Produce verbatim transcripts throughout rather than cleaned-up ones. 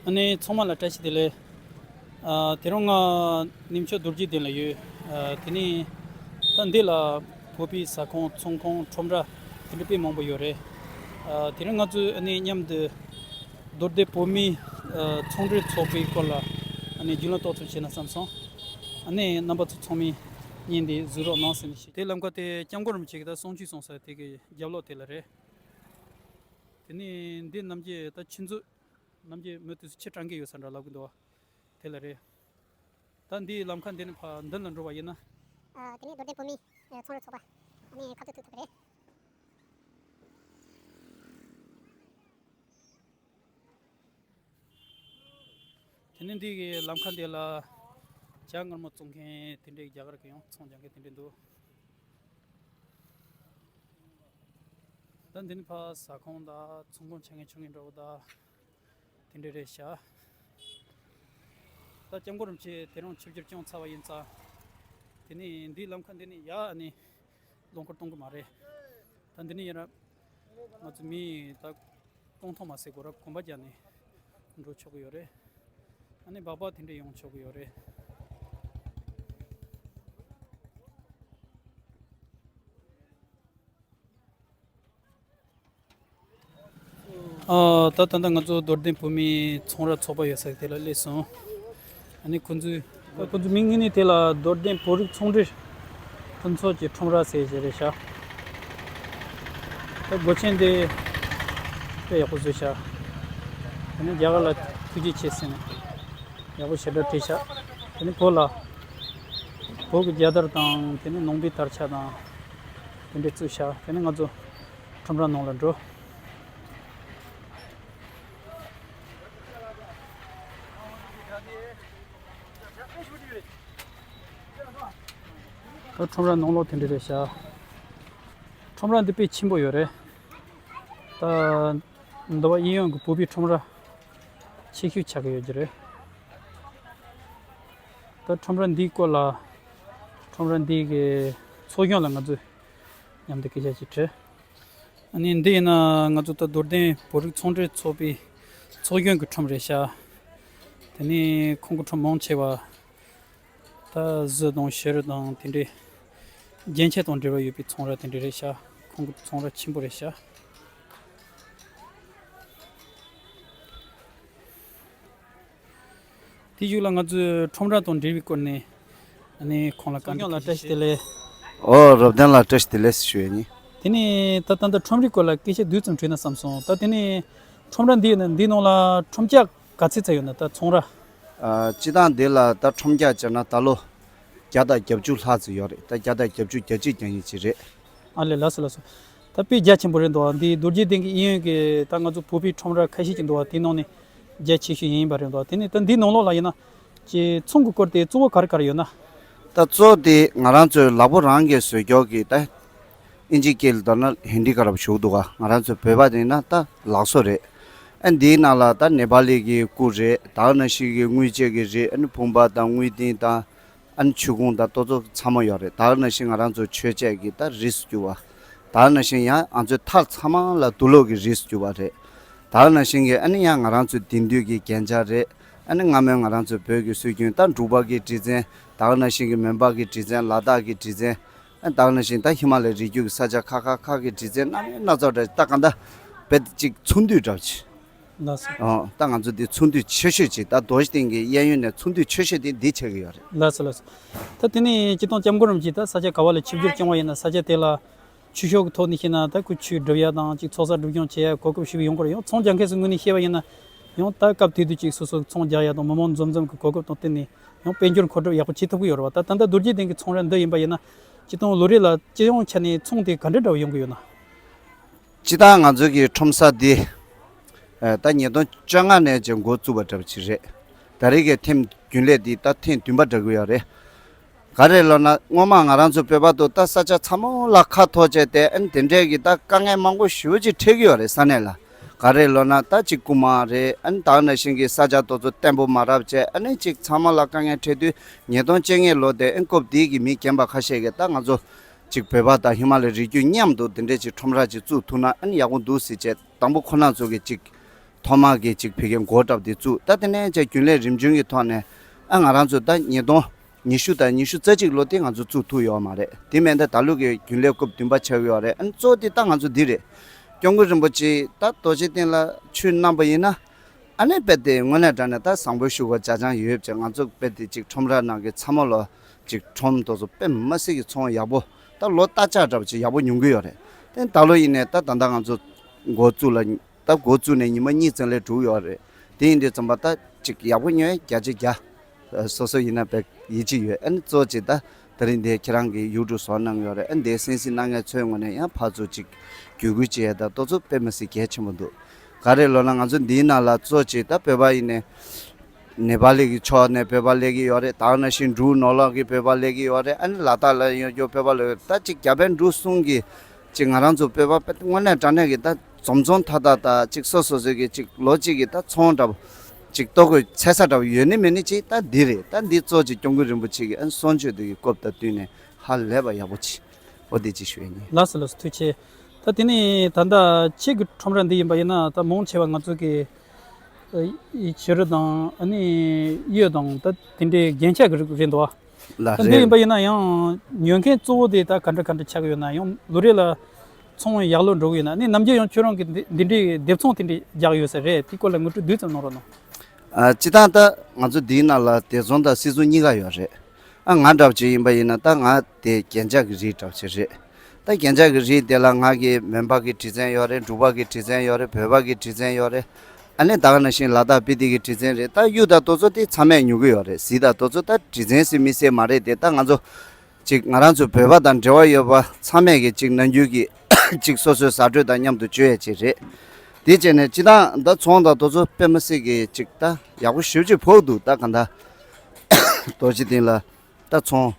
ཨ་ནི་ཚང་མ་ལ་བཀྲ་ཤིས་བདེ་ལེགས། ཨ། དེ་རིང་ང་གནས་མཆོག་རྡོ་རྗེ་གདན་ལ་ཡོད། ཨ། དེ་ནས་ད་འདི་ལ་བོད་པའི་ཟ་ཁང་ཚོང་ཁང་ཁྲོམ་ར་དེ་འདྲ་དཔེ་མང་པོ་ཡོད་རེད། ཨ། དེ་རིང་ང་ཚོས་ཨ་ནི་མཉམ་དུ་རྡོར་གདན་བོད་མིའི་ཨ་ཚོང་འབྲེལ་ཚོགས་པའི་སྐོར་ལ་ཨ་ནི་རྒྱུས་ལོན་ཏོག་ཙམ་བྱས་ན་བསམ་སོང་། ཨ་ནི་རྣམ་པ་ཚོ་ཚང་མས་བརྙན་འདི་གཟིགས་རོགས་གནང་ཟེར་ནས་ཞུ། དེ་ལམ་ཁ་དེ་སྐྱབས་མགོན་རིན་པོ་ཆེ་གིས་ད་གསུང་ཆོས་གསུངས་ས་དེ་གི་རྒྱབ་ལོགས་དེ་ལ་རེད། དེ་ནས་འདི་ནམ་རྒྱུན་ད་ཆུ་མཛོད་ནམ་རྒྱུན་མུ་མཐུད་ཆུ་དྲང་གི་ཡོད་ས་འདྲ་ལབ་གི་འདུག་བ། དེ་ལ་རེད། ད་འདིའི་ལམ་ཁ་འདི་ནས་ཕར་མདུན་ལ་འགྲོ་བ་ཡིན་ན། ཨ། དེ་ནས་རྡོར་གདན་བོད་མིའི་ཚོང་ར་ཚོགས་པ་ཨ་ནི་ཁ་ཐུག་ཐུག་ཐུག་རེད། དེ་ནས་འདི་གི་ལམ་ཁ་འདི་ལ་ཇ་མངར་མོ་བཙོང་མཁན་དེ་འདྲའི་རྒྱ་གར་གྱི་ཡང་ཚོང་རྒྱག་མཁན་དེ་འདྲ་འདུག་ད་འདི་ནི་ཕ་ཟ་ཁང་དང་ཚོང་ཁང་ཆེ་ངེ་ཆུང་ངེ་འདྲ་བོ་དང་དེ་འདྲ་རེད་ཤག་ད་སྐྱབས་མགོན་རིན་པོ་ཆེ་དེ་རིང་ཆིབས་བསྒྱུར་བསྐྱངས་ཚར་བ་ཡིན་ཙང་། དེ་ནས་འདིའི་ལམ་ཁ་འདི་ནས་ཡར་ནས་རླངས་འཁོར་གཏོང་གི་མ་རེད། ད་འདི་ནས་ཡིན་ན་ང་ཚོ་མི་ད་སྟོང་ཐོག་མ་ཟེར་དགོས་ར་གོམ་པ་རྒྱག་ནས་འགྲོ་ཆོག་གི་ཡོད་རེད། ཨ་ནི་སྦག་སྦག་དེ་འདྲ་ཡོང་ཆོག་གི་ཡོད་རེད། ཨ། ད་ད་ལྟ་ང་ཚོ་རྡོར་གདན་བོད་མིའི་ཚོང་ར་ཚོགས་པ་ཡོད་ས་དེ་ལ་སླེབས་སོང་། ཨ་ནི་ཁོང་ཚོས་ད་ཁོང་ཚོའི་མིང་ངོས་ནས་དེ་ལ་རྡོར་གདན་བོད་རིགས་ཚོང་འབྲེལ་མཐུན་ཚོགས་ཀྱི་ཁྲོམ་ར་ཟེར་བཞིན་རེད་ཤག་ད་སྒོ་ཆེན་དེ་དཔེ་ཡག་པོ་བཟོས་ཤག་དེ་ནས་རྒྱ་གར་ལ་ཐུགས་རྗེ་ཆེ་ཟེར་ནས་ཡག་པོ་ཞེ་དྲག་བྲིས་ཤག་དེ་ནས་བོད་ལ་བོད་ཀྱི་རྒྱལ་དར་དང་དེ་ནས་ནང་པའི་དར་ཆ་དང་དེ་འདྲ་བཙུགས་ཤག་དེ་ནས་ང་ཚོ་ཁྲོམ་ར་ནང་ལ་འགྲོ། ད་ཁྲོམ་ར་ནང་ལོགས་དེ་འདྲ་རེད་ཤག་ཁྲོམ་ར་འདི་དཔེ་ཆེན་པོ་ཡོད་རེད། ད་འདི་བ་གཡས་གཡོན་གྱི་བོད་པའི་ཁྲོམ་ར་ཆེ་ཤོས་ཆགས་ཀྱི་ཡོད་ཀྱི་རེད། ད་ཁྲོམ་ར་འདིའི་སྐོར་ལ་ཁྲོམ་ར་འདི་གི་ཚོགས་གཞོན་ལ་ང་ཚོས་མཉམ་དུ་སྐད་ཆ་ཅིག་དྲིས། ཨ་ནི་འདི་ཡིན་ན་ང་ཚོ་ད་རྡོར་གདན་བོད་རིགས་ཚོང་འབྲེལ་ཚོགས་པའི་ཚོགས་གཞོན་གྱི་ཁྲོམ་རེད་ཤག་དེ་ནས་ཁོང་གི་ཁྲོམ་མང་ཆེ་བ་ད་གཟི་དང་བྱུ་རུ་དང་དེ་འདྲའི་རྒྱན་ཆ་དང་འབྲེལ་བ་ཡོད་པའི་ཚོང་ར་དེ་འདྲ་རེད་ཤག་ཁོང་གི་ཚོང་ར་ཆེན་པོ་རེད་ཤག་དེ་གཞུག་ལ་ང་ཚོས་ཁྲོམ་ར་དང་འབྲེལ་བའི་སྐོར་ནས་ཨ་ནི་ཁོང་ལ་བཀའ་འདྲི། སྐྱོང་ལ་བཀྲ་ཤིས་བདེ་ལེགས། ཨོ། རབ་བརྟན་ལ་བཀྲ་ཤིས་བདེ་ལེགས་ཞུ་ཡ་ཡིན། དེ་ནས་ད་ལྟ་འདི་ཁྲོམ་རའི་སྐོར་ལ་སྐད་ཆ་བསྡུས་ཙམ་དྲིས་ན་བསམ་སོང་། ད་དེ་ནས་ཁྲོམ་ར་འདི་ཡིན་ན་འདིའི་ནང་ལ་ཁྲོམ་ཆས་ག་ཚད་ཚད་ཡོད་ན་ད་ཚོང་ར། ཨ། སྤྱི་བཏང་འདི་ལ་ད་ཁྲོམ་ཆས་བྱས་ན་ད་ལོ་བརྒྱ་དང་བརྒྱད་ཅུ་ལྷག་ཙམ་ཡོད་རེད། ད་བརྒྱ་དང་བརྒྱད་ཅུ་གྱ་གཅིག་གྱ་གཉིས་ཅིག་རེད། ཨ་ལས། ལགས་སོ་ལགས་སོ། ད་དཔེ་རྒྱ་ཆེན་པོ་རེད་འདུག་དེ་རྡོ་རྗེ་གདན་གྱི་གཡས་གཡོན་གྱི་ད་ང་ཚོ་བོད་པའི་ཁྲོམ་ར་ཁ་ཤས་ཅིག་འདུག་དེའི་ནང་ནས་རྒྱ་ཆེ་ཤོས་ཡིན་པ་རེད་འདུག་དེ་ནས་ད་འདིའི་ནང་ལོགས་ལ་ཡིན་ན་ཅིག་ཚོང་གི་སྐོར་དེ་གཙོ་བོ་ག་རེ་ག་རེ་ཡོད་ན། ད་གཙོ་བོ་དེ་ང་རང་ཚོའི་ལག་པ་རང་གིས་བཟོས་རྒྱུ་གི་ད་ཨིན་ཇི་སྐད་ལ་ལབ་ན་ཧེན་ཌི་ཀ་རབ་ཞུ་གི་འདུག་ག་ང་རང་ཚོའི་བོད་པ་དེ་ཡིན་ན་ད་ལག་བཟོ་རེད། ཨ། འདིའི་ནང་ལ་ད་ནེ་པ་ལི་གི་སྐུ་རེད། ད་ག་ནང་བཞིན་གྱི་དངུལ་ཆས་ཀྱི་རིགས། ཨ་ནི་བུམ་པ་དང་དངུལ་ཏིང་དང་། ཨ་ནི་ཆུ་ཁུང་དང་ཏོག་ཙོག་ཚང་མ་ཡོད་རེད། ད་ག་ནང་བཞིན་ང་རང་ཚོ་མཆོད་ཆས་ཀྱི་ད་རིགས་སུ་གྱུར་པ། ད་ག་ནང་བཞིན་ཡང་ང་ཚོའི་ཐལ་ཚང་མ་ལ་དུག་ལོག་གི་རིགས་སུ་གྱུར་པ་རེད། ད་ག་ནང་བཞིན་གྱི་ཨ་ནི་ཡང་ང་རང་ཚོའི་དེང་དུས་ཀྱི་རྒྱན་ཆ་རེད། ཨ་ནི་སྔ་མོའི་ང་རང་ཚོའི་བོད་ཀྱི་སྲོལ་རྒྱུན་ད་འབྲུག་པ་གི་རིག་རྩལ། ད་ག་ནང་བཞིན་གྱི་མོན་པ་གི་རིག་རྩལ། ལ་དྭགས་ཀྱི་རིག་རྩལ། ཨ། ད་ག་ནང་བཞིན་ད་ཧི་མ་ལ་ཡའི་རི་རྒྱུད་ཀྱི་ས་ཆ་ཁག་ཁག་ཁག་གི་རིག་རྩལ་སྣ་མིན་སྣ་ཚོགས་རེད། ད་གང་ལྟར་བོད་ཅིག་ཚོང་འདུས་འདྲ་པོ་ཅིག་ལགས་སོ། ཨོ། ད་ང་ཚོ་འདི་ཚོང་འདུས་ཆེ་ཤོས་ཅིག་ད་རྡོ་རྗེ་གདན་གྱི་གཡས་གཡོན་ནས་ཚོང་འདུས་ཆེ་ཤོས་དེ་འདི་ཆགས་ཀྱི་ཡོད་རེད། ལགས་སོ་ལགས་སོ། ད་དེ་ནས་སྤྱིར་བཏང་སྐྱབས་མགོན་རིན་པོ་ཆེ་ད་ས་ཆ་ག་བ་ལ་ཆིབས་བསྒྱུར་བསྐྱངས་པ་ཡིན་ན་ས་ཆ་དེ་ལ་ཆོས་ཕྱོགས་ཀྱི་ཐོག་ནས་བཤད་ན་ད་ཁོས་ཆོས་སྒྲུབ་ཡ་དང་ཅིག་ཚོགས་བསགས་སྒྲུབ་སྦྱོང་བྱེད་ཡ་གོ་སྐབས་ཞེ་པོ་ཡོང་གི་རེད། ཡང་ཚོང་རྒྱག་མཁན་ཚོའི་ངོས་ནས་བཤད་པ་ཡིན་ན་ཡང་ད་སྐབས་དེ་དུས་ཅིག་སོ་སོ་ཚོང་རྒྱག་ཡ་དང་མི་མང་འཛོམས་འཛོམས་ཀྱི་གོ་སྐབས་དང་བསྟུན་ནས་ཡང་དཔལ་འབྱོར་མཁོ་སྒྲུབ་ཡག་པོ་བྱེད་ཐུབ་ཀྱི་ཡོད་རེད་བ། ད་ད་ལྟ་རྡོ་རྗེ་གདན་གྱི་ཚོང་ར་འདི་ཡིན་པ་ཡིན་ན་སྤྱིར་བཏང་ལོ་རེ་ལ་སྤྱི་ཡོངས་ཆ་ནས་ཚོང་དེ་ག་འདྲ་འདྲ་བོ་ཡོང་གི་ཡོད་ན། སྤྱིར་བཏང་ང་ཚོ་གི་ཁྲོམ་ས་འདི། ཨ། ད་ཉིས་སྟོང་བཅོ་ལྔ་ནས་ཅིག་འགོ་བཙུགས་པ་འདྲ་པོ་ཅིག་རེད། ད་རེས་ཀྱི་ཐེངས་རྒྱུན་ལས་འདི་ད་ཐེངས་བདུན་པ་འདྲ་གི་ཡོད་རེད། ག་རེ་ལབ་ན་སྔོན་མ་ང་རང་ཚོ་བོད་པ་ཚོ་ད་ས་ཆ་ཚང་མ་ལ་ཁ་ཐོར་བྱས་ཏེ་ཨ་ནི་དེ་འདྲས་ཀྱི་ད་དཀའ་ངལ་མང་པོ་ཞེ་པོ་ཅིག་འཕྲད་ཀྱི་ཡོད་རེད་ས་གནས་ལ། ག་རེ་ལབ་ན་ད་ཅིག་རྐུ་མ་རེད། ཨ་ནི་ད་ག་ནང་བཞིན་གྱི་ས་ཆ་དེ་ཚོ་བརྟན་པོ་མ་རག་བྱས་ཨ་ནི་ཅིག་ཚང་མ་ལ་དཀའ་ངལ་འཕྲད་དུས་ཉིས་སྟོང་བཅོ་ལྔ་ལོ་དེ་ཨ་ནི་སྐབས་དེའི་གི་མི་རྒན་པ་ཁ་ཤས་ཀྱིས་ད་ང་ཚོ་ཅིག་བོད་པ་དང་ཧི་མ་ལ་ཡའི་རི་རྒྱུད་མཉམ་དུ་དེ་འདྲས་ཅིག་ཁྲོམ་ར་ཅིག་བཙུགས་ཐུབ་ན་ཨ་ནི་ཡག་པོ་འདུག་ཟེར་བྱས་དང་པོ་ཁོ་རང་ཚོ་གིས་ཅིག་ ཐོག་མ་གི་ཅིག་བོད་སྐད་འགོ་བཀྲམ་དེ་བཙུགས། ད་དེ་ནས་ཅིག་རྒྱུན་ལས་རིམ་བྱོན་གྱི་ཐོག་ནས་ཨ་ང་རང་ཚོ་ད་ཉིས་སྟོང་ཉི་ཤུ་དང་ཉི་ཤུ་རྩ་གཅིག་ལོ་དེ་ང་ཚོ་བཙུགས་ཐུབ་ཡོད་མ་རེད། དེ་མིན་ད་ད་ལོ་གི་རྒྱུན་ལས་སྐབས་བདུན་པ་ཆགས་ཡོད་རེད། ཨ་ནི་གཙོ་བོ་དེ་ད་ང་ཚོ་འདི་རེད། སྐྱབས་མགོན་རིན་པོ་ཆེ་ད་རྡོ་རྗེ་གདན་ལ་ཆོས་གནང་པ་ཡིན་ན། ཨ་ནི་དཔེ་དེ་དངོས་གནས་དྲང་གནས་ད་བཟང་པོའི་ཤུགས་ཀྱི་ཇ་ཆང་ཡོད་ཅེས། ང་ཚོ་དཔེ་དེ་ཅིག་ཁྲོམ་ར་ནང་གི་ཚང་མ་ལོ་ཅིག་ཁྲོམ་དེ་ཚོ་དཔེ་མི་སྲིད་ཀྱི་ཚོང་ཡག་པོ། ད་ལོ་ལྟར་ཆགས་འདྲ་པོ་ཅིག་ཡག་པོ་ཡོང་གི་ཡོད་རེད། དེ་ད་ལོ་ཡིན་ནའི་ད་ད་ལྟ་ང་ཚོ་འགོ་བཙུགས་ལ་ད་འགོ་བཙུགས་ནས་ཉི་མ་གཉིས་ཙམ་ལས་འགྲོ་གི་ཡོད་རེད། དེ་ཡིན་དུས་ཙམ་པ་ད་ཅིག་ཡག་པོ་ཉོས་བརྒྱ་ཆ་བརྒྱ། སོ་སོ་ཡིན་ན་དཔེ་ཡིད་ཆེས་ཡོད། ཨ་ནི་གཙོ་ཆེ་ད་དེ་རིང་འདིར་ཁྱེད་རང་གིས་ཡུལ་གྲུ་བཟོ་གནང་ཡོད་རེད། ཨ་ནི་འདིར་གསན་གཟིགས་གནང་མཁན་ཚོའི་ངོས་ནས་ཡང་ཕར་ཚུར་ཅིག་བརྒྱུད་སྐུལ་བྱེད་ཡ་ད་དེ་ཚོ་དཔེ་མི་སྲིད་གལ་ཆེན་པོ་འདུག་ག་རེ་ལབ་ན་ང་ཚོ་འདིའི་ནང་ལ་གཙོ་ཆེ་ད་བོད་པ་ཡིན་ནའི་ནེ་པ་ལི་གི་ཕྱོགས་ནས་བོད་པ་སླེབས་ཀྱི་ཡོད་རེད། ད་ག་ནང་བཞིན་འབྲུག་ནོར་གླིང་གི་བོད་པ་སླེབས་ཀྱི་ཡོད་རེད། ཨ་ནི་ལ་དྭགས་ལ་ཡོད་རྒྱུ་བོད་པ་སླེབས་ཡོད་རེད། ད་ཅིག་རྒྱ་བལ་འབྲུག་གསུམ་གྱི་ཅིག་ང་རང་ཚོ་བོད་པ་དཔེ་དངོས་གནས་དྲང་གནས་ཀྱི་ད་འཛོམས་འཛོམས་ཐག་ཐག་ད་ཅིག་སོ་སོ་སོ་གི་ཅིག་ལོ་གཅིག་གི་ད་ཚོང་འདྲ་པོ་ཅིག་ལྟོ་གོས་འཚོལ་ས་འདྲ་པོ་ཡོད་ནི་མེད་ནི་ཅིག་ད་འདི་རེད། ད་འདི་གཙོ་ཆེ་སྐྱབས་མགོན་རིན་པོ་ཆེ་གི་ཨ་གསུང་ཆོས་འདི་གི་སྐབས་དང་བསྟུན་ནས་ཧ་ལས་པ་ཡག་པོ་ཅིག་འོ་དེ་ཅིག་ཞུ་ཡ་ཡིན། ལགས་སོ་ལགས་སོ། ཐུགས་རྗེ་ཆེ། ད་དེ་ནས་ད་ལྟ་ཁྱེད་ཀྱི་ཁྲོམ་ར་འདི་ཡིན་པ་ཡིན་ན་ད་མང་ཆེ་བ་ང་ཚོ་གི་ཨ་ཡི་བྱུ་རུ་དང་ཨ་ནི་གཡོས་དང་ད་དེ་འདྲའི་རྒྱན་ཆ་གི་རིགས་རེད་འདུག་བ། ལགས་ད་འདི་རེད། ཡིན་པ་ཡིན་ན་ཡང་ཉོ་མཁན་གཙོ་བོ་དེ་ད་ག་འདྲ་ག་འདྲ་ཆགས་ཀྱི་ཡོད་ན། ཡང་ལོ་རེ་ལ་ཚོང་ཡག་ལོས་འགྲོ་གི་ཡོད་ན། ཨ་ནི་ནམ་རྒྱུན་ཡང་ཁྱོད་རང་གི་འདི་འདི་འདྲའི་སྡེབ་ཚོང་དེ་འདྲ་རྒྱག་ཡོད་ས་རེད། དེ་སྐོར་ལ་ངོ་སྤྲོད་བསྡུས་ཙམ་གནང་རོགས་གནང་། ཨ་སྤྱིར་བཏང་ད་ང་ཚོ་འདིའི་ནང་ལ་སྡེབ་ཚོང་དང་སིལ་ཚོང་གཉིས་ཀ་ཡོད་རེད། ཨ་ང་འདྲ་པོ་ཅིག་ཡིན་པ་ཡིན་ན་ད་ང་དེ་རྒྱན་ཆ་གི་རིགས་འདྲ་པོ་ཅིག་རེད། ད་རྒྱན་ཆ་གི་རིགས་དེ་ལ་ང་གི་མོན་པ་གི་སྡེ་ཚན་ཡོད་རེད། འབྲུག་པ་གི་སྡེ་ཚན་ཡོད་རེད། བོད་པ་གི་སྡེ་ཚན་ཡོད་རེད། ཨ་ནི་ད་ག་ནང་བཞིན་ལ་དྭགས་སྤི་ཏི་གི་སྡེ་ཚན་རེད། ད་གཡུ་དང་དེ་ཚོ་དེ་ཚང་མས་ཉོ་གི་ཡོད་རེད། གཟི་དང་དེ་ཚོ་ད་སྡེ་ཚན་ཟེར་མི་ཟེར་མ་རེད་དེ། ད་ང་ཚོ་ཅིག་ང་རང་ཚོ་བོད་པ་དང་འབྲེལ་བ་ཡོད་པ་ཚང་མས་ཀྱི་ཅིག་ནམ་རྒྱུན་གྱི་ཅིག་སོ་སོའི་ཟ་འཕྲོད་དང་མཉམ་དུ་སྤྱོད་ཡ་ཅིག་རེད། དེ་བྱས་ནས་སྤྱིར་བཏང་ད་ཚོང་དང་དེ་ཚོ་དཔེ་མི་སྲིད་ཀྱི་ཅིག་ད་ཡག་པོ་ཞེ་པོ་ཅིག་ཕོག་འདུག་ད་ག་ད་རྡོ་རྗེ་གདན་ལ་ད་ཚོང་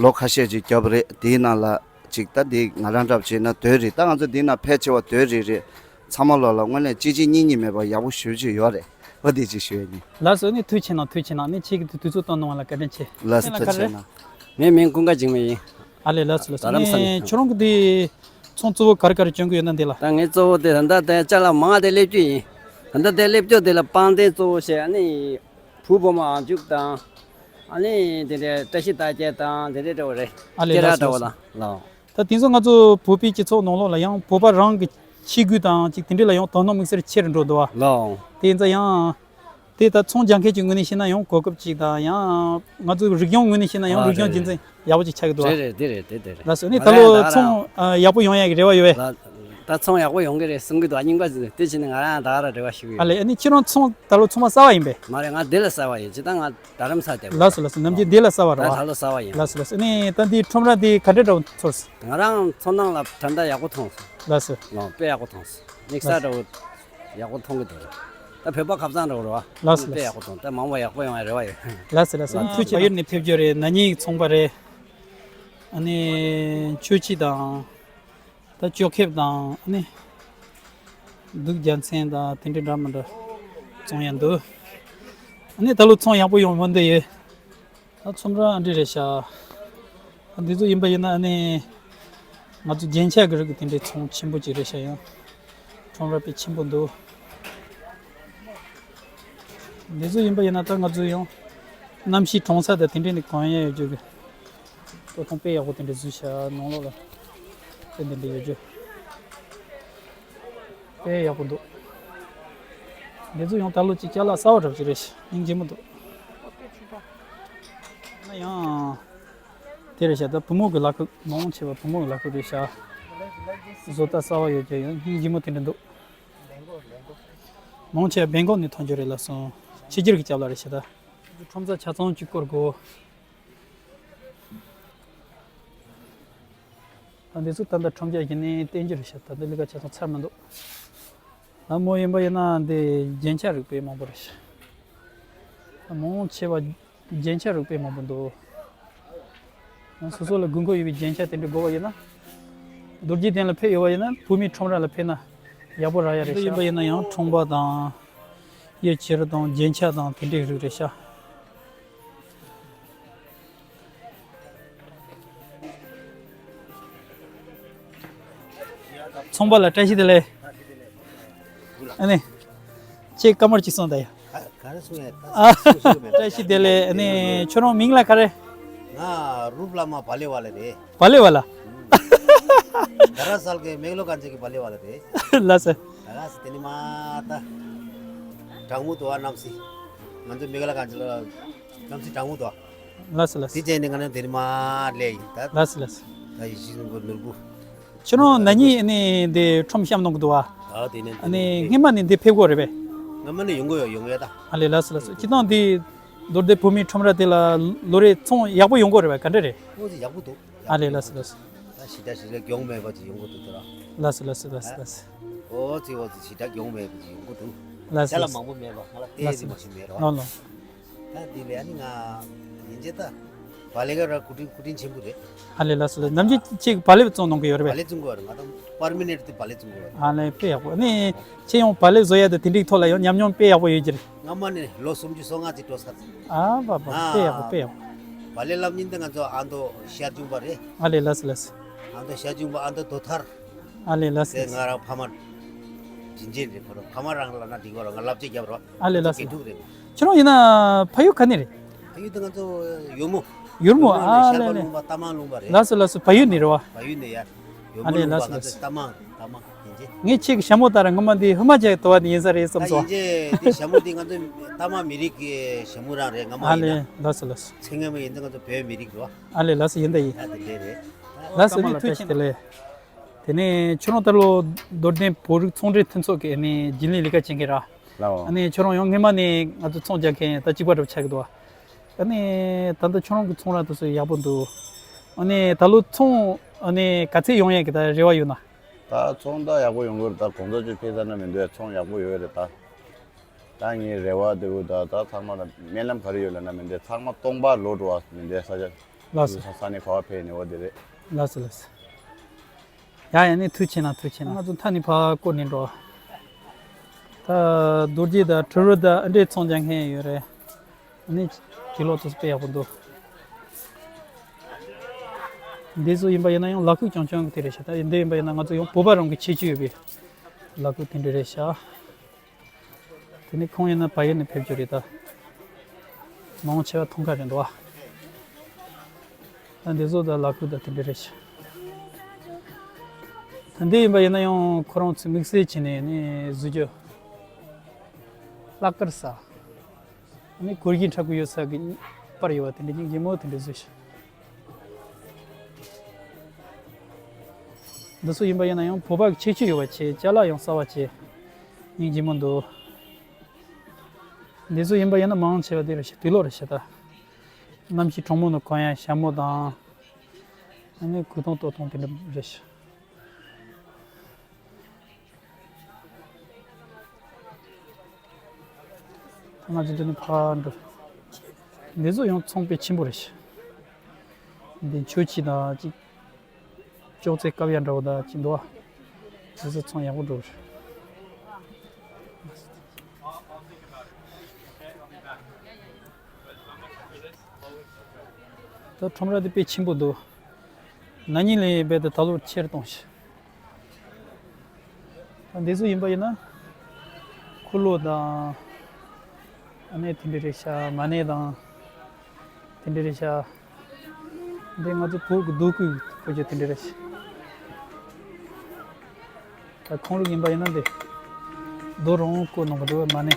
ལོ་ཁ་ཤས་ཅིག་བརྒྱབ་པ་རེད། དེའི་ནང་ལ་ཅིག་ད་དེ་ང་རང་འདྲ་པོ་བྱས་ན་དོད་རེད། ད་ང་ཚོ་འདིའི་ནང་ཕལ་ཆེ་བ་དོད་རེད་རེད། ཚང་མ་ལོ་ལ་དངོས་གནས་གཅིག་གཅིག་གཉིས་གཉིས་མེད་པར་ཡག་པོ་ཞེ་པོ་ཅིག་ཡོད་རེད། ཨོ་དེ་ཅིག་ཞུ་ཡ་ཡིན། ལགས་སོ། ཨ་ནི་ཐུགས་རྗེ་གནང་། ཐུགས་རྗེ་གནང་། ཨ་ནི་ཁྱེད་ཀྱིས་དུས་ཚོད་བཏོན་གནང་བ་ལ་བཀའ་དྲིན་ཆེ། ལགས་སོ། ཐུགས་རྗེ་གནང་། ངའི་མིང་ཀུན་དགའ་འཇིགས་མེད་ཡིན། ཨ་ལས། ལགས་སོ་ལགས་སོ། རྡ་རམ་ས་ནས། ཨ་ནི་ཁྱོད་རང་གི་དེ་ཚོང་གཙོ་བོ་ག་རེ་ག་རེ་སྐྱོན་གྱི་ཡོད་ན་འདི་ལ། ད་ངའི་གཙོ་བོ་དེ་ད་ལྟ་དེ་ཅ་ལག་མང་བ་དེ་སླེབས་རྒྱུ་ཡིན། ད་ལྟ་དེ་སླེབས་རྒྱུ་དེ་ལ་པང་གདན་གཙོ་བོ་བྱས། ཨ་ནི་བུ་བུ་མོ་ཨང་མཇུག་དང་། ཨ་ནི་དེ་འདྲའི་བཀྲ་ཤིས་རྟགས་བརྒྱད་དང་དེ་འདྲའི་འདྲ་བོ་རེད། ཨ་ལས། སྐེ་རགས་ལགས་སོ་འདྲ་བོ་ལགས་སོ། དང་ལགས། ད་དེང་སང་ང་ཚོ་བོད་པའི་སྤྱི་ཚོགས་ནང་ལོགས་ལ་ཡང་བོད་པ་རང་གི་ཆས་གོས་དང་ཅིག་དེ་འདྲ་ལ་ཡང་དོ་སྣང་དམིགས་བསལ་ཆེ་རུ་འགྲོ་འདུག་བ། ལགས། དེ་ཡིན་ཙང་ཡང་དེ་ད་ཚོང་རྒྱག་མཁན་གྱི་ངོས་ནས་བཤད་ན་ཡང་གོ་སྐབས་ཅིག་དང་ཡང་ང་ཚོ་རིག་གཞུང་ངོས་ནས་བཤད་ན་ཡང་ཨ་རིག་གཞུང་རེད་རྒྱུན་འཛིན་ཡག་པོ་ཅིག་ཆགས་ཀྱི་འདུག་བ། རེད་རེད། དེ་རེད། དེ་དེ་རེད། ལགས་སོ། ཨ་ནི་ང་ད་རང་ལོ་ད་ཚོང་རང་ཨ་ཡག་པོ་ཡོང་ཡག་གི་རེ་བ་ཡོད་པས། ལགས། ད་ཚོང་ཡག་པོ་ཡོང་གི་རེད་གསུང་གི་འདུག་སྙིང་པ་ཟིན། དེ་བྱས་ནས་ང་རང་ད་ག་རང་རེ་བ་ཞུ་གི་ཡོད། ཨ་ལས། ཨ་ནི་ཁྱེད་རང་ཚོང་ད་ལོ་ཚོང་པ་གསར་པ་ཡིན་པས། མ་རེད། ང་འདི་ལ་གསར་པ་ཡིན། ཇི་ལྟར་ང་རྡ་རམ་ས་དེ། ལགས་སོ་ལགས་སོ། ནམ་རྒྱུན་འདི་ལ་གསར་པ་རེད་བ། ད་ད་ལོ་གསར་པ་ཡིན། ལགས་སོ་ལགས་སོ། ཨ་ནི་ད་འདི་ཁྲོམ་ར་འདི་ག་འདྲ་འདྲ་བོ་ཚོར་སོང་། ང་རང་ཚོར་སྣང་ལ་ད་ལྟ་ཡག་པོ་མཐོང་སོང་། ལགས་སོ། ལགས། དཔེ་ཡག་པོ་མཐོང་སོང་། དམིགས་བསལ་འདྲ་བོ་ཡག་པོ་མཐོང་གི་འདུག་ད་བོད་པ་ཁ་སང་འདྲ་བོ་རེད་བ། ལགས་སོ་དཔེ་ཡག་པོ་མཐོང་། ད་མང་པོ་ཡག་པོ་ཡོང་བའི་རེ་བ་ཡོད། ལགས་སོ་ལགས་སོ། ཨ་ནི་ཐུགས་རྗེ་ཆེ། ཡུལ་ནས་ཕེབས་རྒྱུ་རེད། ན་ནིང་གི་ཚོང་པ་རེད། ཨ་ནི་ཆོས་ཁྲིད་དང་། ད་ཅོ་ཁེབས་དང་། ཨ་ནི་གདུགས་རྒྱལ་མཚན་དང་དེ་འདྲའི་འདྲ་མི་འདྲ་བཙོང་ཡ་འདུག་ཨ་ནི་ད་ལོ་ཚོང་ཡག་པོ་ཡོང་མི་འདུག་ཡོད། ད་ཚོང་ར་ཨ་འདྲ་རེད་ཤག་འདི་ཚོ་ཡིན་པ་ཡིན་ན་ཨ་ནི་ང་ཚོ་རྒྱན་ཆ་གི་རིགས་ཀྱི་དེ་འདྲའི་ཚོང་ཆེན་པོ་ཅིག་རེད་ཤག་ཡང་ཁྲོམ་ར་དཔེ་ཆེན་པོ་འདུག་འདི་ཚོ་ཡིན་པ་ཡིན་ན་ད་ང་ཚོ་ཡང་གནམ་གཤིས་གྲང་ས་དང་དེ་འདྲའི་ནི་གོན་ཡ་ཡོད་རྒྱུ་གི། སྟོད་ཐུང་དཔེ་ཡག་པོ་དེ་འདྲ་བཟོས་ཤག་ནང་ལོགས་ལ་དཔེ་འདི་འདྲ་ཡོད་རྒྱུ། དཔེ་ཡག་པོ་འདུག་འདི་ཚོ་ཡང་ད་ལོ་ཅིག་ཅ་ལག་གསར་པ་འདྲ་པོ་ཅིག་རེད་ཤག་སྙིང་རྗེ་མོ་འདུག་ཨ་ཡང་དེ་རེད་ཤག་ད་བུ་མོ་གི་ལག་ཁུག་མང་ཆེ་བ་བུ་མོ་གི་ལག་ཁུག་རེད་ཤག་བཟོ་ལྟ་གསར་པ་ཡོད་རྒྱུ་ཡང་སྙིང་རྗེ་མོ་དེ་འདྲ་འདུག་མང་ཆེ་བ་སྦེང་ཀོག་ནས་ཐོན་རྒྱུ་རེད་ལབ་སོང་། ཕྱི་རྒྱལ་གྱི་སྐྱབས་ལ་རེད་ཤག་ད་ཁྲོམ་ས་ཆ་ཚང་གཅིག་སྐོར་དགོས། ད་འདི་ཚོ་ད་ལྟ་ཁྲོམ་རྒྱག་བྱས་ནས་བསྟན་རྒྱུ་རེད་ཤག་ད་ལྟ་ལས་ཀ་ཆ་ཚང་ཚར་མི་འདུག་ལ་མོ་ཡིན་པ་ཡིན་ན་འདི་རྒྱན་ཆ་རིགས་དཔེ་མང་པོ་རེད་ཤག་ད་མང་ཆེ་བ་རྒྱན་ཆ་རིགས་དཔེ་མང་པོ་འདུག་ཡང་སོ་སོ་ལ་དགོས་མཁོ་ཡོད་པའི་རྒྱན་ཆ་དེ་འདྲ་དགོས་པ་ཡིན་ན། རྡོ་རྗེ་གདན་ལ་ཕེབས་ཡོད་པ་ཡིན་ན་བོད་མིའི་ཁྲོམ་ར་ལ་ཕེབས་ན་ཡག་པོ་རག་ཡ་རེད་ཤག་ཡིན་པ་ཡིན་ན་ཡང་ཁྲོམ་པ་དང་། གཡས་འཁྱེར་དང་རྒྱན་ཆ་དང་དེ་འདྲའི་རིགས་རེད་ཤག་ཚོང་པ་ལ་བཀྲ་ཤིས་བདེ་ལེགས། ཨ་ནི། ཁྱེད་བཀའ་མོལ་ཅིག་གསུངས་དང་ཡ། ག་ག་རེ་གསུང་ཡ་ད། ཨ། གསུང་གསུང་མེད་ད། བཀྲ་ཤིས་བདེ་ལེགས། ཨ་ནི་ཁྱོད་རང་མིང་ལ་ག་རེ། ང་རུབ་བླ་མ་བ་ལེ་བ་ལེ་རེད། བ་ལེ་བ་ལ། རྡ་རམ་ས་ལ་གི་མེག་ལོ་གན་ཇི་གི་བ་ལེ་བ་ལ་རེད། ལགས་སོ། ད་ག་སི་དེ་ནི་མ་ད། གྲང་མོ་དུ་བ་གནམ་སི། ང་ཚོ་མེག་ལོ་གན་ཇི་ལ་གནམ་སི་གྲང་མོ་དུ་བ། ལགས་སོ་ལགས་སོ། དེ་བྱས་ནས་ང་རང་དེ་ནི་མ་སླེབས་ཡིན་ད། ལགས་སོ་ལགས་སོ། ད་ཡིད་བཞིན་ནོར་བུ། ཁྱོད་རང་ན་ནིང་ཨ་ནི་འདི་ཁྲོམ་བཤམས་གནང་གི་འདུག་བ། ཨ་དེ་ནས་ཨ་ནི་སྔས་མ་ནས་འདི་ཕེབས་དགོས་རེད་པས། སྔ་མ་ནས་ཡོང་གི་ཡོད་ཡོང་གི་ཡོད་ད། ཨ་ལས་ལགས་སོ་ལགས་སོ། སྤྱིར་བཏང་འདི་རྡོར་གདན་བོད་མིའི་ཁྲོམ་ར་དེ་ལ་ལོ་རེ་ཚོང་ཡག་པོ་ཡོང་གི་རེད་པས། ག་འདྲ་རེད། ཨོ་ཅི་ཡག་པོ་འདུག་ཨ་ལས་ལགས་སོ་ལགས་སོ། ད་ཞེ་དྲག་ཞེ་དྲག་གྱོང་མེད་པ་ཅིག་ཡོང་གི་འདུག་ད་ར། ལགས་སོ་ལགས་སོ་ལགས་སོ་ལགས་སོ། ཨོ་ཅི་ཨོ་ཅི་ཞེ་དྲག་གྱོང་མེད་པ་ཅིག་ཡོང་གི་འདུག་ལགས་སོ་ཅ་ལག་ལགས་སོ། མང་པོ་མེད་པ་ང་ལ་ལྟས་ལགས་སོ་ཅི་མ་ཞིག་མེད་རོ། ལགས་སོ། ད་འདི་ལས་ཨ་ནི་ང་ཡིན་ཅེ་ད། བ་ལེ་ག་ར་སྐུ་དྲིན་སྐུ་དྲིན་ཆེན་པོ་རེད། ཨ་ལས་ལགས་སོ་ལགས། ནམ་རྒྱུན་ཁྱེད་བ་ལེ་བཙོང་གནང་གི་ཡོད་རེད་པས། བ་ལེ་བཙོང་གི་ཡོད་རེད། ང་ད་པར་མ་ནེན་ཊི་དེ་བ་ལེ་བཙོང་གི་ཡོད་རེད། ཨ་ལས་དཔེ་ཡག་པོ། ཨ་ནི་ཁྱེད་ཡང་བ་ལེ་བཟོ་ཡ་དེ་དེ་འདྲའི་ཐོག་ལ་ཡང་ཉམས་མྱོང་དཔེ་ཡག་པོ་ཡོད་ཀྱི་རེད། སྔ་མ་ནས་ལོ་སུམ་ཅུ་སོ་ལྔ་ཅིག་འགྲོ་ཚར་ཚར། ཨ་བ་བ་ཨ། དཔེ་ཡག་པོ་དཔེ་ཡག་པོ། བ་ལེ་ལབ་ཉིན་དེ་ང་ཚོ་ཨ་མདོ་ཤར་འབྱུང་པ་རེད། ཨ་ལས་ལགས་སོ་ལགས་སོ། ཨ་མདོ་ཤར་འབྱུང་པ་ཨ་མདོ་རྡོ་ཐར། ཨ་ལས་ལགས་སོ་དེ་ལགས་སོ། ང་རང་ཕ་མ་དྲིན་ཅན་རེད། ཁོ་རང་ཕ་མ་རང་ལབ་ན་འགྲིག་པ་རེད། ང་ལབ་ཅིག་རྒྱབ་རོགས། ཨ་ལས་ལགས་སོ། དགེ་ཕྲུག་རེད། ཁྱོད་རང་ཡིན་ན་ཕ་ཡུལ་ག་ནས་རེད། ཕ་ཡུལ་དེ་ང་ཚོ་ཡོལ་མོ། ཡོལ་མོ། ཡོལ་མོ་ཨ་ནས་ཤར་ལས་པ་ལས། ལུང་པ་རྟ་མང་ལུང་པ་རེད། ལགས་སོ་ལགས་སོ། ཕ་ཡུལ་ནས་རེད་པ། ཕ་ཡུལ་ནས་ཡར་ཡོལ་ཨ་མོ་ལས་ལུང་པ། ལགས་སོ་ང་ལགས་ཚོ་སོ། རྟ་མང་རྟ་མང་ཡིན་ཅེ། ངས་ཁྱེད་ཀྱི་ཞྭ་མོ་ལྟར་སྔོན་མ་འདི་ཧི་མ་ཅལ་དུ་བ་ནས་ཡིན་ས་རེད་བསམ་ད་སོང་། ཡིན་ཅེ། འདི་ཞྭ་མོ་འདི་ང་ཚོ་རྟ་མང་མི་རིགས་ཀྱི་ཞྭ་མོ་རང་རེད། སྔ་མ་ཨ་ཡིན་ན། ལས་ལགས་སོ་ལགས་སོ། ཚེ་སྔ་མ་ཡིན་ད་ང་ཚོ་བོད་མི་རིགས་རེད་པ། ཨ་ལས་ལགས་སོ། ཡིན་ད་ཡིན། ད་དེ་འདྲས་རེད། ལགས་སོ། ཨ་ནི་ཐུགས་རྗེ་ཆེ་ལགས། དེ་ནས་ཁྱོད་རང་ད་ལོ་རྡོར་གདན་བོད་རིགས་ཚོང་འབྲེལ་མཐུན་ཚོགས་ཀྱི་ཨ་ནི་རྒྱུན་ལས་ལས་ཀ་བྱེད་མཁན་ར། ལའོ། ཨ་ནི་ཁྱོད་རང་ཡང་སྔོན་མ་ནས་ང་ཚོ་ཚོང་རྒྱག་མཁན་ད་གཅིག་པ་འདྲ་པོ་ཆགས་ཀྱི་འདུག་ཨ་ནི་ད་ལྟ་ཁྱོད་རང་གི་ཚོང་ར་དེ་ཚོ་ཡག་པོ་འདུག་ཨ་ནི་ད་ལོ་ཚོང་ཨ་ནི་ག་ཚད་ཡོང་ཡས་ཀྱི་ད་རེ་བ་ཡོད་ན། ད་ཚོང་ད་ཡག་པོ་ཡོང་གི་རེད། ད་གོང་ཚོ་ཅིག་ཕེབས་ས་ན་མི་འདུག་ཚོང་ཡག་པོ་ཡོད་རེད་ད། ད་ངའི་རེ་བ་དེ་བོ་ད་ད་ཚང་མ་ལ་སྨོན་ལམ་ག་རེ་ཡོད་ལབ་ན་མི་འདུག་ཚང་མ་སྟོང་པ་ལོག་འགྲོ་བ་མི་འདུག་ས་ཆ། ལགས་སོ། ས་ས་ནས་ག་བ་ཕེབས་ནས་འོ་དེ་རེད། ལགས་སོ་ལགས་སོ། ཡ་ཡ་ནི་ཐུགས་ཆེ་ན་ཐུགས་ཆེ་ན། ང་ཚོ་མཐའ་ནས་ཕར་བསྐོར་ནས་འགྲོ། ད་རྡོ་རྗེ་དང་དྲི་རོ་དང་ཨ་འདྲས་ཚོང་རྒྱག་མཁན་ཡོད་རེད། ཨ་ནི་གྱི་ལོག་ཏུ་དཔེ་ཡག་པོ་འདུག་འདི་ཚོ་ཡིན་པ་ཡིན་ན་ཡང་ལག་ཁུག་རྐྱང་རྐྱང་གི་དེ་རེད་ཤག་ད་འདི་ཡིན་པ་ཡིན་ན་ང་ཚོ་ཡང་བོད་པ་རང་གི་ཁྱད་ཆོས་ཡོད་པའི་ལག་ཁུག་དེ་འདྲ་རེད་ཤག་དེ་ནས་ཁོང་ཡིན་ན་བལ་ཡུལ་ནས་ཕེབས་རྒྱུ་རེད་ད། མང་ཆེ་བ་ཐང་ཁ་རེད་འདུག་ཨ། ད་འདི་ཚོ་ད་ལག་ཁུག་ད་དེ་འདྲ་རེད་ཤག་ད་འདི་ཡིན་པ་ཡིན་ན་ཡང་ཁོ་རང་ཚོས་དམིགས་བསལ་བྱས་ནས་ནི་བཟོ་རྒྱུ། ལྷག་དཀར་ས། ནི་གོར་གྱི་འཁྲབ་གི་ཡོད་ས་གི་པར་ཡོད་པ་དེ་འདྲ་སྙིང་རྗེ་མོ་དེ་འདྲ་བཟོས་ཤག་འདི་ཚོ་ཡིན་པ་ཡིན་ན་ཡང་བོད་པ་གི་ཁྱད་ཆོས་ཡོད་པ་བྱས། ཅ་ལག་ཡང་གསར་པ་བྱས། སྙིང་རྗེ་མོ་འདུག་འདི་ཚོ་ཡིན་པ་ཡིན་ན་མང་ཆེ་བ་དེ་རེད་ཤག་དུག་ལོག་རེད་ཤག་ད་གནམ་གཤིས་གྲང་མོ་ནང་གོན་ཡ་ཞྭ་མོ་དང་། ཨ་ནི་གོས་ཐུང་སྟོད་ཐུང་དེ་འདྲ་རེད་ཤག་ད་ང་ཚོ་འདི་ནས་ཕར་འགྲོ། འདི་ཚོ་ཡང་ཚོང་དཔེ་ཆེན་པོ་རེད་ཤག་འདི་མཆོད་ཆས་དང་ཅིག་ཅོག་ཙེ་བཀབ་ཡ་འདྲ་བོ་དང་ཅིག་འདུག་ཨ། འདི་ཚོ་ཚོང་ཡག་པོ་འགྲོ་རེད། ད་ཁྲོམ་ར་འདི་དཔེ་ཆེན་པོ་འདུག་ན་ནིང་ལས་རྦད་དེ་ད་ལོ་ཆེར་གཏོང་ཤག་ད་འདི་ཚོ་ཡིན་པ་ཡིན་ན་འཁོར་ལོ་དང་། ཨ་ནི་དེ་འདྲ་རེད་ཤག་མ་ཎི་དང་། དེ་འདྲ་རེད་ཤག་འདི་ང་ཚོ་བོད་ཀྱི་རྡོ་བརྐོས་བརྐོས་རྒྱུ་དེ་འདྲ་རེད་ཤག་ད་ཁོང་རང་ཡིན་པ་ཡིན་ན་འདི་རྡོ་རང་བརྐོས་གནང་གི་འདུག་མ་ཎི།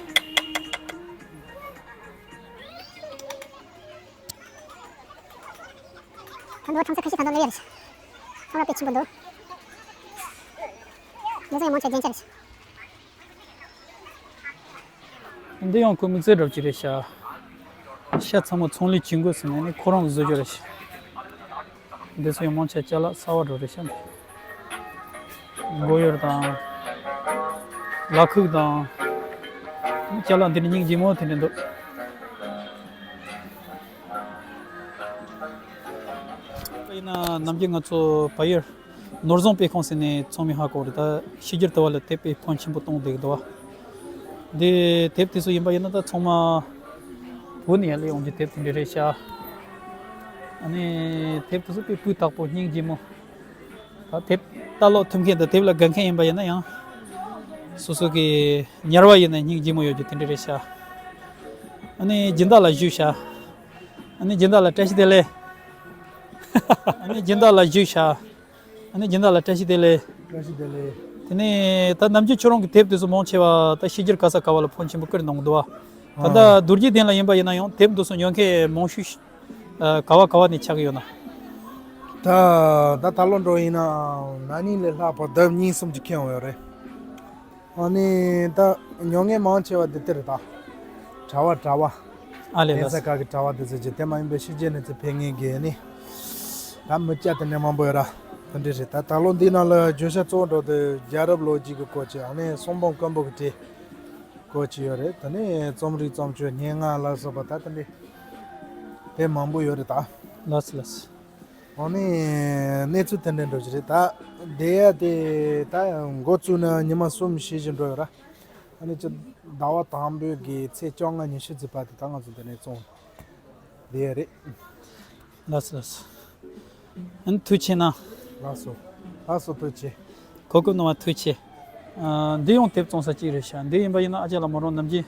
ད་ལོ་ཐང་ས་ཁ་ཤས་ད་ལོ་ལས་ཡར་ཤག་ཚང་མ་དཔེ་ཆེན་པོ་འདུག་འདི་ཚོ་ཡང་མང་ཆེ་རྒྱན་ཆ་རེད་ཤག་འདི་ཡང་ཁོ་དམིགས་བསལ་འདྲ་བོ་ཅིག་རེད་ཤག་ཤ་ཚང་མ་ཚོང་ལས་བྱེད་དགོས་ཟེར་ནས་ནི་ཁོ་རང་གིས་བཟོ་རྒྱུ་རེད་ཤག་འདི་ཚོ་ཡང་མང་ཆེ་ཅ་ལག་གསར་པ་འདྲ་བོ་རེད་ཤག་མགོ་ཡོར་དང་། ལག་ཁུག་དང་། ཅ་ལག་འདི་ནི་སྙིང་རྗེ་མོ་དེ་འདྲ་འདུག་ཡིན་ན་ནམ་རྒྱུན་ང་ཚོ་བལ་ཡུལ་ནོར་བཟང་དཔེ་ཁང་ཟེར་ནས་ཚང་མས་ཧ་གོ་རེད། ད་ཕྱི་རྒྱལ་དུ་བ་ལ་དེབ་དཔེ་ཕོན་ཆེན་པོ་གཏོང་བསྡད་ཀྱི་འདུག་བ། འདི་དེབ་དེ་ཚོ་ཡིན་པ་ཡིན་ན་ད་ཚང་མ་བོད་ནས་ཡར་སླེབས་ཡོང་རྒྱུ་དེབ་དེ་འདྲ་རེད་ཤག་ཨ་ནི་དེབ་དེ་ཚོ་དཔེ་སྤུས་དག་པོ་སྙིང་རྗེ་མོ། ད་དེབ་ལྟ་ཀློག་ཐུབ་མཁན་དང་དེབ་ལ་དགའ་མཁན་ཡིན་པ་ཡིན་ན་ཡང་། སོ་སོ་གི་ཉར་བ་ཡིན་ན་སྙིང་རྗེ་མོ་ཡོད་རྒྱུ་དེ་འདྲ་རེད་ཤག་ཨ་ནི་སྦྱིན་བདག་ལ་ཞུས་ཤག་ཨ་ནི་སྦྱིན་བདག་ལ་བཀྲ་ཤིས་བདེ་ལེགས། ཨ་ནི་སྦྱིན་བདག་ལ་ཞུས་ཤག་ཨ་ནི་སྦྱིན་བདག་ལ་བཀྲ་ཤིས་བདེ་ལེགས། བཀྲ་ཤིས་བདེ་ལེགས། དེ་ནས་ད་ནམ་རྒྱུན་ཁྱོད་རང་གི་དེབ་དེ་ཚོ་མང་ཆེ་བ་ད་ཕྱི་རྒྱལ་ག་ས་ག་བ་ལ་ཕོན་ཆེན་པོ་བསྐུར་གནང་གི་འདུག་བ། ད་ལྟ་ཨ། རྡོ་རྗེ་གདན་ལ་ཡིན་པ་ཡིན་ན་ཡང་དེབ་འདི་ཚོ་ཉོ་མཁན་མང་ཤོས་ཨ་ག་བ་ག་བ་ནས་ཆགས་ཀྱི་ཡོད་ན། ད་ད་ད་ལོ་འགྲོ་ཡིན་ན་ན་ནིང་ལས་ལྷག་པ་ལྡབ་གཉིས་གསུམ་གྱིས་ཁེངས་ཡོད་རེད། ཨ་ནི་ད་ཉོ་མཁན་མང་ཆེ་བ་འདི་ལྟར་ད་གྲྭ་བ་གྲྭ་བ། ཨ་ལས་གདན་ལགས། ས་ཁག་གི་གྲྭ་བ་འདི་ཚོ་ཅིག་དེ་མ་ཡིན་པའི་ཕྱི་རྒྱལ་ནས་ཚུར་ཕེབས་མཁན་གྱི་ནི་ད་མི་སྐྱ་དེ་འདྲ་མང་པོ་ཡོད་ར། དེ་འདྲ་རེད། ད་ད་ལོ་འདི་ནང་ལ་བརྗོད་བྱ་གཙོ་བོ་འགྲོ་དུས་རྒྱལ་རབས་ལོ་རྒྱུས་ཀྱི་སྐོར་ཅིག་ཨ་ནི་གསུང་འབུམ་དཀོན་པོ་གི་གྲས་སྐོར་ཅིག་ཡོད་རེད། ད་ནི་རྩོམ་རིག་རྩོམ་སྤྱོད་སྙན་ངག་ལ་སོགས་པ་ད་དེ་འདྲ་དེ་མང་པོ་ཡོད་རེད་ད། ལགས་སོ་ལགས་སོ། འོ་ནི་གནས་ཚུལ་དེ་འདྲ་འགྲོ་གི་རེད་ད། བསྡད་ཡ་དེ་ད་འགོ་བཙུགས་ན་ཉི་མ་གསུམ་བཞི་ཞིག་འགྲོ་ཡོད་ར། ཨ་ནི་ཅི་ཟླ་བ་དང་པོའི་གི་ཚེས་བཅོ་ལྔ་ཉི་ཤུ་ཙམ་བར་དུ་ད་ང་ཚོ་འདི་ནས་བཙོང་བསྡད་ཡ་རེད། ལགས་སོ་ལགས་སོ། ཨ་ནི་ཐུགས་རྗེ་གནང་། ལགས་སོ། ལགས་སོ་ཐུགས་རྗེ་ཆེ། གོ་སྐབས་གནང་བ་ཐུགས་རྗེ་ཆེ། ཨ། འདི་ཡང་དེབ་བཙོང་ས་གཅིག་རེད་ཤག་འདི་ཡིན་པ་ཡིན་ན་ཨ་ཅག་ལགས་མོ་རང་ནམ་རྒྱུན་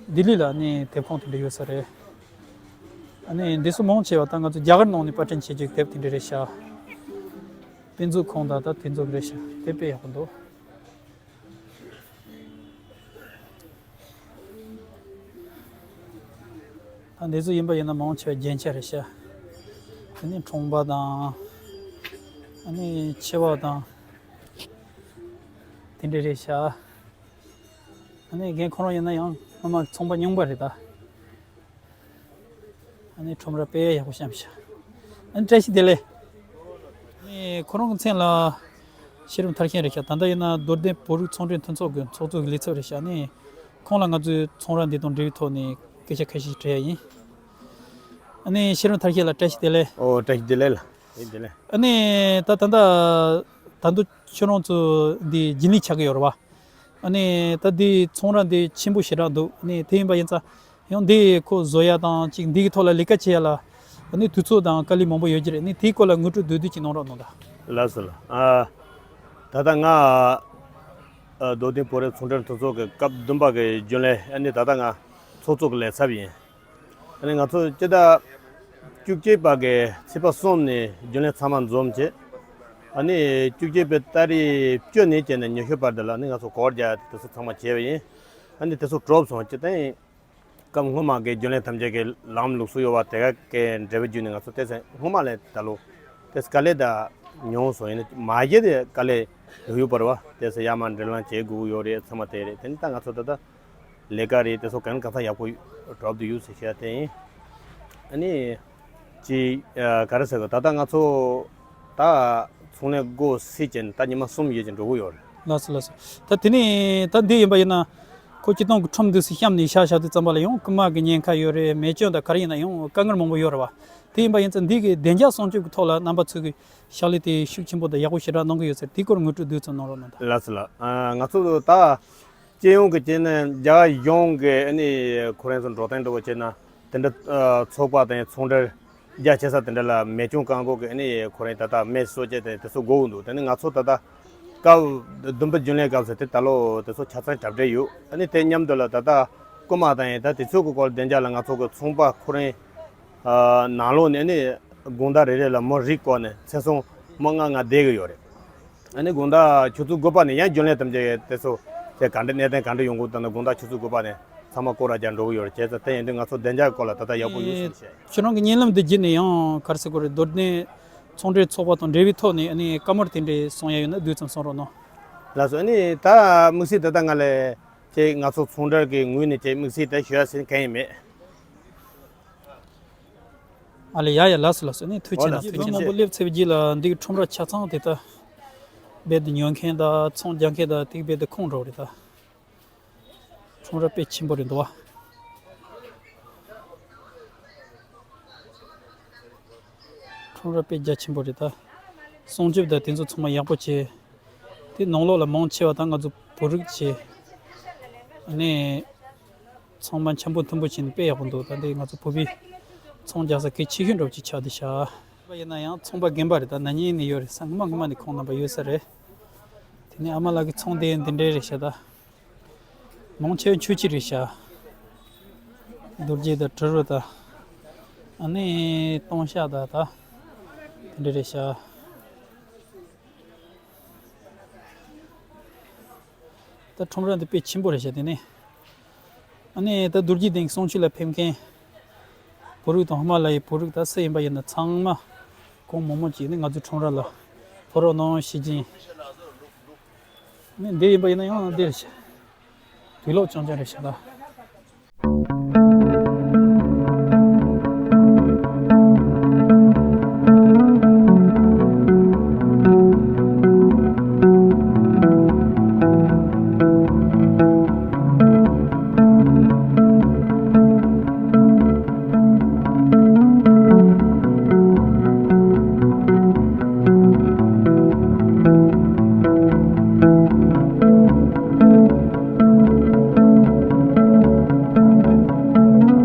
ལྡི་ལི་ལ་ནི་དེབ་ཁང་དེ་འདྲ་ཡོད་ས་རེད། ཨ་ནི་འདི་ཚོ་མང་ཆེ་བ་ད་ང་ཚོ་རྒྱ་གར་ནང་ནས་པར་སྐྲུན་བྱེད་རྒྱུའི་དེབ་དེ་འདྲ་རེད་ཤག་དཔེ་མཛོད་ཁང་དང་ད་དེ་ཚོ་རེད་ཤག་དེབ་དཔེ་ཡག་པོ་འདུག་ད་འདི་ཚོ་ཡིན་པ་ཡིན་ན་མང་ཆེ་བ་རྒྱན་ཆ་རེད་ཤག་དེ་ནས་ཁྲོམ་པ་དང་། ཨ་ནི་མཆེ་བ་དང་། དེ་འདྲ་རེད་ཤག་ཨ་ནི་རྒན་ཁོ་རང་ཡིན་ན་ཡང་སྔོན་མ་ཚོང་པ་རྙིང་པ་རེད་ད། ཨ་ནི་ཁྲོམ་ར་དཔེ་ཡག་པོ་བཤམས་ཤག་ཨ་ནི་བཀྲ་ཤིས་བདེ་ལེགས། ཨ་ནི་ཁོ་རང་གི་མཚན་ལ་ཤེས་རབ་མཐར་ཕྱིན་རེད་ཤག་ད་ལྟ་ཡིན་ན་རྡོར་གདན་བོད་རིགས་ཚོང་འབྲེལ་མཐུན་ཚོགས་ཀྱི་ཚོགས་གཙོ་གི་ལས་ཚབ་རེད་ཤག་ཨ་ནི་ཁོང་ལ་ང་ཚོའི་ཚོང་ར་འདི་དང་འབྲེལ་བའི་ཐོག་ནས་སྐད་ཆ་ཁ་ཤས་ཤིག་དྲི་ཡ་ཡིན། ཨ་ནི་ཤེས་རབ་མཐར་ཕྱིན་ལགས་བཀྲ་ཤིས་བདེ་ལེགས། ཨོ་བཀྲ་ཤིས་བདེ་ལེགས་ལགས། བདེ་ལེགས། ཨ་ནི་ད་ད་ད་ད་དུང་ཁྱོད་རང་ཚོ་འདི་རྒྱུན་ལས་ཆགས་ཀྱི་ཡོད་རེད་བ། ཨ་ནི་ད་འདི་ཚོང་ར་འདི་ཆེན་པོ་ཞེ་དྲག་འདུག་ཨ་ནི་དེ་ཡིན་པ་ཡིན་ཙང་ཡང་འདི་ཁོ་བཟོ་ཡ་དང་ཅིག་འདི་གི་ཐོག་ལ་ལས་ཀ་བྱེད་ཡ་ལ་ཨ་ནི་དུས་ཚོད་དང་དཀའ་ལས་མང་པོ་ཡོད་ཀྱི་རེད། ཨ་ནི་དེའི་སྐོར་ལ་ངོ་སྤྲོད་བསྡུས་བསྡུས་ཅིག་གནང་རོགས་གནང་དང་། ལགས་སོ་ལགས། ཨ། ད་ལྟ་ང་ཨ་རྡོར་གདན་བོད་རིགས་ཚོང་འབྲེལ་མཐུན་ཚོགས་ཀྱི་སྐབས་བདུན་པ་གི་རྒྱུན་ལས། ཨ་ནི་ད་ལྟ་ང་ཚོགས་གཙོ་གི་ལས་ཚབ་ཡིན། ཨ་ནི་ང་ཚོ་སྤྱི་ཟླ་བཅུ་གཅིག་པ་གི་ཚེས་པ་གསུམ་ནས་རྒྱུན་ལས་ཚང་མ་འཛོམས་བྱས། ཨ་ནི་བཅུ་གཅིག་པའི་ཏ་རིག་བཅུ་ནས་བྱས་ནས་ཉི་ཤུ་བར་དུ་ལ་ནི་ང་ཚོ་གོ་བརྡ་དེ་ཚོ་ཚང་མ་བྱས་པ་ཡིན། ཨ་ནི་དེ་ཚོ་གྲུབ་སོང་། སྤྱིར་བཏང་སྐབས་སྔོན་མ་གི་རྒྱུན་ལས་ཐམས་ཅད་ཀྱི་ལམ་ལུགས་སྲོལ་ཡོད་པ་དེ་ག་གི་འབྲེལ་བ་བརྒྱུད་ནས་ང་ཚོ་དེ་ཚེ་སྔོན་མ་ལས་ད་ལོ་དེ་དཀའ་ལས་ད་མྱོང་སོང་། ཡིན་ན་མ་གཞི་དེ་དཀའ་ལས་ཡོད་ཡོད་པ་རེད་བ། དེ་ཚེ་ཡར་མར་འབྲེལ་ལམ་བྱེད་དགོས་ཀྱི་ཡོད་རེད། ཚང་མ་དེ་རེད། དེ་ནི་ད་ང་ཚོ་ད་ལྟ་ལས་ཀ་རེད། དེ་ཚོ་གང་གང་ཚང་ཡག་པོ་གྲུབ་བསྡད་ཡོད་ཟེར་བཤད་དེ་ཡིན། ཨ་ནི་ཅི་ག་རེ་ཟེར་དགོས། ད་ལྟ་ང་ཚོ་ད་ཚོང་ལས་སྒོ་ཕྱེ་བྱས་ནས་ད་ཉི་མ་གསུམ་ཡས་ཀྱི་འགྲོ་གི་ཡོད་རེད། ལགས་སོ་ལགས་སོ། ད་དེ་ནས་ད་འདི་ཡིན་པ་ཡིན་ན་ཁོ་སྤྱིར་བཏང་གི་ཁྲོམ་འདི་ཚོ་བཤམས་ནས་བཞག་བཞག་དུས་ཙམ་པ་ལ་ཡང་རྐུན་མ་གི་ཉེན་ཁ་ཡོད་རེད། མེ་སྐྱོན་དང་ག་རེ་ཡིན་ན་ཡང་དཀའ་ངལ་མང་པོ་ཡོད་རེད་བ། དེ་ཡིན་པ་ཡིན་ཙང་འདི་གི་བདེ་འཇགས་སྲུང་སྐྱོབ་ཀྱི་ཐོག་ལ་རྣམ་པ་ཚོ་གི་ཕྱག་ལས་དེ་ཤུགས་ཆེན་པོ་དང་ཡག་པོ་ཞེ་དྲག་གནང་གི་ཡོད་ཟེར། དེའི་སྐོར་ངོ་སྤྲོད་བསྡུས་ཙམ་གནང་རོགས་གནང་དང་། ལགས་སོ་ལགས། ཨ། ང་ཚོ་ད་སྤྱི་ཡོངས་ཀྱི་བྱས་ན་རྒྱ་གཞུང་གི་ཨ་ནི་ཁོ་རང་ཚོ་འགྲོ་སྟངས་འདྲ་བོ་བྱས་ན་དེ་འདྲ་ཨ་ཚོགས་པ་དང་ཚོང་འབྲེལ་རྒྱ་ཆེ་ས་དེ་འདྲ་ལ་མེ་སྐྱོན་བཀག་འགོག་གི་ཨ་ནི་ཁོ་རང་ད་ལྟ་མེ་གསོད་བྱེད་དེ་དེ་ཚོ་དགོས་ཀྱི་འདུག་དེ་ནི་ང་ཚོ་ད་ལྟ་སྐབས་བདུན་པ་རྒྱུན་ལས་སྐབས་སུ་དེ་ད་ལོ་དེ་ཚོ་ཆ་ཚང་གྲ་སྒྲིག་ཡོད། ཨ་ནི་དེ་མཉམ་དུ་ལ་ད་ལྟ་རྐུན་མ་དང་ཡང་ད་དེ་ཚོ་གི་སྐོར་བདེ་འཇགས་ལ་ང་ཚོ་གི་ཚོང་པ་ཁོ་རང་ཨ་ནང་ལོགས་ནས་ཨ་ནི་དགོང་དག་རེ་རེ་ལ་མི་རེ་བསྐོ་ནས་མཚན་སྲུང་མི་ལྔ་ལྔ་བསྡད་ཀྱི་ཡོད་རེད། ཨ་ནི་དགོང་དག་ཆུ་ཚོད་དགུ་པ་ནས་ཡང་རྒྱུན་ལས་ཐམས་ཅད་དེ་ཚོ་དེ་ག་འདྲ་གནས་སྟངས་ག་འདྲ་ཡོང་གི་འདུག་ན་དགོང་དག་ཆུ་ཚོད་དགུ་པ་ནས་ཚང་མ་སྐོར་ར་རྒྱག་འགྲོ་གི་ཡོད་རེད། བྱས་ཙང་དེ་ཡིན་དུས་ང་ཚོ་བདེ་འཇགས་སྐོར་ལ་ད་ལྟ་ཡག་པོ་ཡོད་ཟེར་བཤད། ཁྱོད་རང་གི་བརྙན་ལམ་འདི་བརྒྱུད་ནས་ཡང་ག་རེ་ཟེར་དགོས་རེད། རྡོར་གདན་ཚོང་འབྲེལ་ཚོགས་པ་དང་འབྲེལ་བའི་ཐོག་ནས་ཨ་ནི་བཀའ་མོལ་དེ་འདྲའི་གསུང་ཡ་ཡོད་ན་བསྡུས་ཙམ་གསུང་རོགས་གནང་། ལགས་སོ། ཨ་ནི་ད་དམིགས་བསལ་ད་ལྟ་ང་ལ་ཅིག་ང་ཚོ་ཚོང་འབྲེལ་གྱི་ངོས་ནས་ཅིག་དམིགས་བསལ་ད་ཞུ་ཡ་ཟེར་མཁན་ཡང་མེད། ཨ་ལེ། ཡ་ཡ། ལགས་སོ་ལགས་སོ། ཨ་ནི་ཐུགས་རྗེ་གནང་། ཨོ་ལགས། ཐུགས་རྗེ་གནང་། མང་པོ་སླེབས་ཚར་བའི་རྗེས་ལ་འདི་གི་ཁྲོམ་ར་ཆ་ཚང་དེ་ད་རྦད་དེ་ཉོ་མཁན་དང་ཚོང་རྒྱག་མཁན་དང་དེ་རྦད་དེ་ཁེངས་འགྲོ་རེད་ད། ཁྲོམ་ར་དཔེ་ཆེན་པོ་རེད་འདུག་བ། ཁྲོམ་ར་དཔེ་རྒྱ་ཆེན་པོ་རེད་ད། སྲུང་སྐྱོབ་དང་དེ་ཚོ་ཚང་མ་ཡག་པོ་བྱས། དེ་ནང་ལོགས་ལ་མང་ཆེ་བ་ད་ང་ཚོ་བོད་རིགས་བྱས། ཨ་ནི་ཚང་མ་འཆམ་པོ་མཐུན་པོ་བྱས་ནས་དཔེ་ཡག་པོ་འདུག་ད་འདི་ང་ཚོ་བོད་པའི་ཚོང་རྒྱག་ས་གལ་ཆེ་ཤོས་འདྲ་བོ་ཅིག་ཆགས་བསྡད་ཤག་ཡིན་ན་ཡང་ཚོང་པ་རྒན་པ་རེད་ད། ན་ནིང་ནས་ཡོད་རེད། སྔོན་མ་སྔོན་མ་ནས་ཁོང་རྣམ་པ་ཡོད་ས་རེད། དེ་ནས་ཨ་མ་ལགས་ཀྱི་ཚོང་དེ་འདི་འདྲའི་རེད་ཤག་ད། མང་ཆེ་བ་ཆོས་ཕྱོགས་རེད་ཤག་རྡོ་རྗེ་དང་དྲིལ་བུ་དང་། ཨ་ནི་ལྟོང་ཤ་དང་ད་དེ་འདྲ་རེད་ཤག་ད་ཁྲོམ་ར་འདི་དཔེ་ཆེན་པོ་རེད་ཤག་དེ་ནས། ཨ་ནི་ད་རྡོ་རྗེ་གདན་གསུང་ཆོས་ལ་ཕེབས་མཁན་བོད་རིགས་དང་ཧི་མ་ལ་ཡའི་བོད་རིགས་ད་སུ་ཡིན་པ་ཡིན་ན་ཚང་མ་ཁོང་མང་མང་ཅིག་ནི་ང་ཚོའི་ཁྲོམ་ར་ལ་ཕེབས་རོགས་གནང་ཞུ་གི་ཡིན། ནི་འདི་ཡིན་པ་ཡིན་ན་ཡང་འདིར་དུག་ལོག་རྐྱང་རྐྱང་རེད་ཤག་ད།